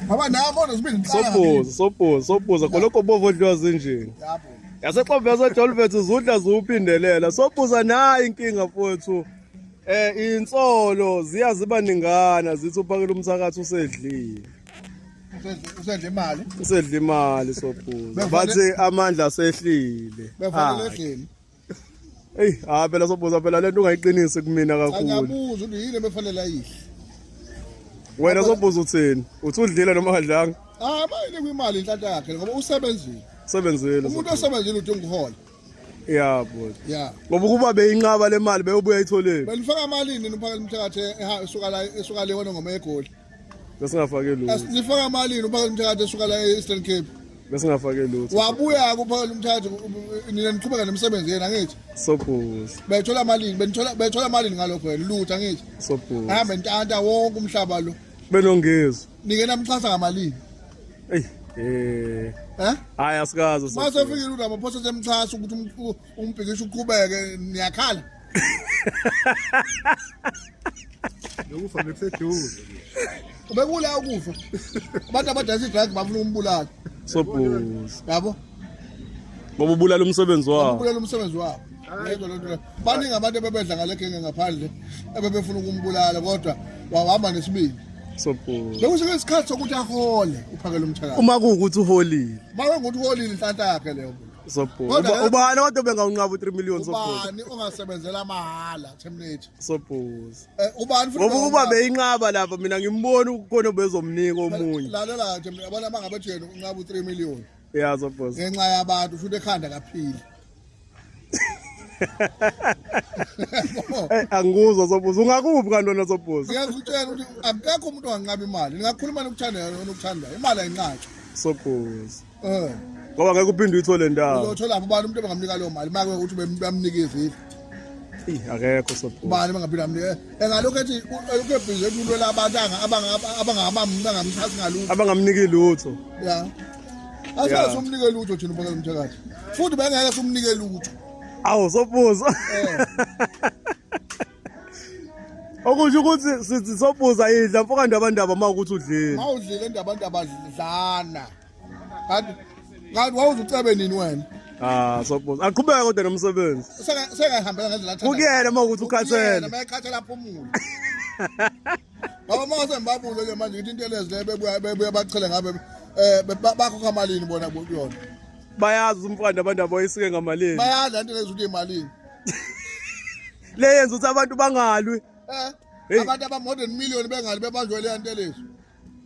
Ngoba nami onesibindi ngiqala. Sobhuza, sobhuza, sobhuza khonokho bovu odliwa zinjini. Yabo. Yasexovela yaseJolvet uzudla ziwuphindelela. Sobhuza nayi inkinga mfowethu. Insolo ziya ziba ningana zithi uphakela umthakathi usedlile. Usedle imali. Usedle imali sobhuza. Bathi amandla asehlile. Befanele edleni. Ey, ha phela sobhuza phela lento ungayiqinisi kumina kakhulu. Angiyabuza ukuthi yini befanele ayidle. Wena sobhuza uthini? Uthi udlile noma kadlanga? Ah, bayile kwimali inhlanhla yakhe ngoba usebenzile. Usebenzile. Umuntu osebenzile udinga ukuhola. Ya bhuti. Ya. Ngoba ukuba beyinqaba le mali beyobuya itholeni. Benifaka malini niphakela umthakathi esuka la esuka le wena eGoli. Besingafake lutho. Nifaka malini uphakela umthakathi esuka la e-Eastern Cape. Besingafake lutho. Wabuya kuphakela umthakathi nina niqhubeka nemisebenzi yenu angithi. Sobhuza. Bethola malini benithola bethola malini ngalokho wena lutho angithi. Sobhuza. Hambe ntanta wonke umhlaba lo. Benongizwe. Nike namxhasa ngamalini. Ey. Eh. Eh? Hayi asikaze. Mase fikile uRamaphosa semxhasa ukuthi umbhikisho uqhubeke niyakhala. Lokufa bekuseduze. Ubekula ukufa. Abantu abadayisa idrug bafuna ukumbulala. Sobhuza. Yabo? Ngoba ubulala umsebenzi wabo. Ubulala umsebenzi wabo. Yebo lento le. Baningi abantu ebebedla ngale genge ngaphandle ebebefuna ukumbulala kodwa wahamba nesibindi. Sobhuza. Bekusike isikhathi sokuthi ahole uphakele umthakathi. Uma kuwukuthi uholile. Make ngukuthi uholile inhlanhla yakhe leyo. Sobhuza. Ubani kodwa bengawunqaba u3 million sobhuza. Ubani ongasebenzela mahala terminate. Sobhuza. Ubani futhi ngoba kuba beyinqaba lapha mina ngimbona ukukhona bezomnika omunye. Lalela nje mina abantu abangabe yena unqaba u3 million. Yeah sobhuza. Ngenxa yabantu futhi ekhanda kaphili. Eh angikuzwa sobhuza ungakuphi kanti wena sobhuza? Ngiyakutshela ukuthi akekho umuntu onganqaba imali. Ningakhuluma nokuthanda nokuthandayo. Imali ayinqatshwa. Sobhuza. Eh. Ngoba ngeke uphinde uyithole ndawo. Uzothola ubani umuntu abangamnika leyo mali make ukuthi bamnikeze. Ey akekho sobhuza. Ubani bangaphinda amnike. Engalokho ethi elokhu ebhizi ekulwela abantu abangamxhasi ngalutho. Abangamniki lutho. Yeah. Asazi umnike lutho thina ubona umthakathi. Futhi bengeke sumnike lutho. Awu sobhuza. Okusho ukuthi sithi sobhuza idla mfoka ndaba uma ukuthi udlile. Mawudlile ndaba ndaba dlana. Kanti kanti wawuzucebe nini wena? Ah sobhuza. Aqhubeka kodwa nomsebenzi. Sengahambela ngendlela athanda. Kuyena uma ukuthi ukhathele. Kuyena mayekhathele aphumule. Ngoba uma sengibabule ke manje ngithi into lezi le bebuya bebuya bachele ngabe bakhokha malini bona kuyona. Bayazi umfana abantu aboyisike ngamalini. Bayazi into lezi ukuthi imalini. Le yenza ukuthi abantu bangalwi. Eh. Abantu aba more than million bengali bebanjwe le nto lezi.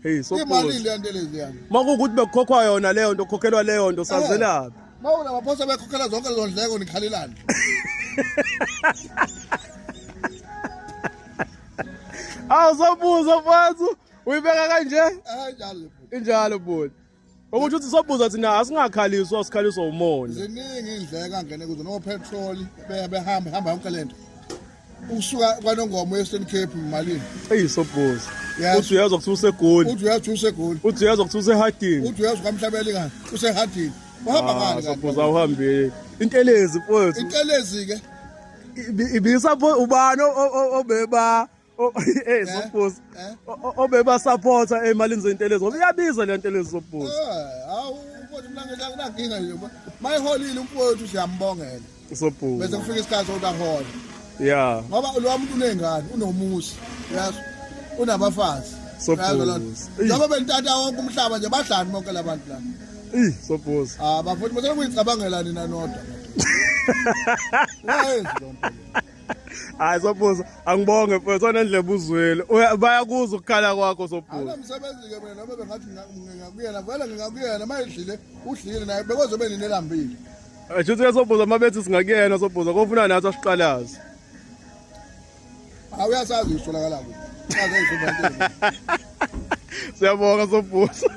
Hey sobhuza. Imalini le nto lezi yana. Makuwukuthi bekukhokhwa yona leyo nto kukhokhelwa leyo nto sazelaphi. Mawuna maphosa bekhokhela zonke lezo ndleko nikhalelani. Awu sobhuza mfowethu uyibeka kanje? Injalo. Injalo bhuti. Ukuthi uthi sobhuza thina asingakhaliswa sikhaliswa umona. Ziningi indleko angene kuzo no petrol behamba hamba yonke lento. Usuka kwaNongoma eEastern Cape malini? Ey sobhuza. Uthi uyezwa kuthiwa useGoli. Uthi uyezwa useGoli. Uthi uyezwa kuthiwa useHarding. Uthi uyezwa kwaMhlabeli ngani? UseHarding. Uhamba ngani kanti? Sobhuza uhambile. Intelezi mfowethu. Intelezi ke. Ibisapho ubani obeba eh sobhuza obeba supporter emalini zentelezi ngoba iyabiza le ntelezi sobhuza. Hawu mfowethu mina nginankinga nje. Mayiholile umfowethu siyambongela. Sobhuza. Bese kufika isikhathi sokuthi ahole. Yeah. Ngoba lo muntu unengane, unomuzi. Yazi. Unabafazi. Sobhuza. Njengoba bentata wonke umhlaba nje badlani bonke labantu la. Eh sobhuza. Ah bafowethu bese kuyicabangela nina nodwa. Ungayenzi lonto. Hayi sobhuza angibonge mfowethu onendlebe uzwile. Bayakuzwa ukukhala kwakho sobhuza. Akamsebenzi ke mina noma bengathi ngingakuyena vele ngingakuyena mayidlile udlile naye bekozobe nini elambile. Shuthi ke sobhuza mabethi singakuyena sobhuza kofuna nathi asiqalaze. Awuyasazi isitholakala kuphi. Aze izobanteni. Siyabonga sobhuza.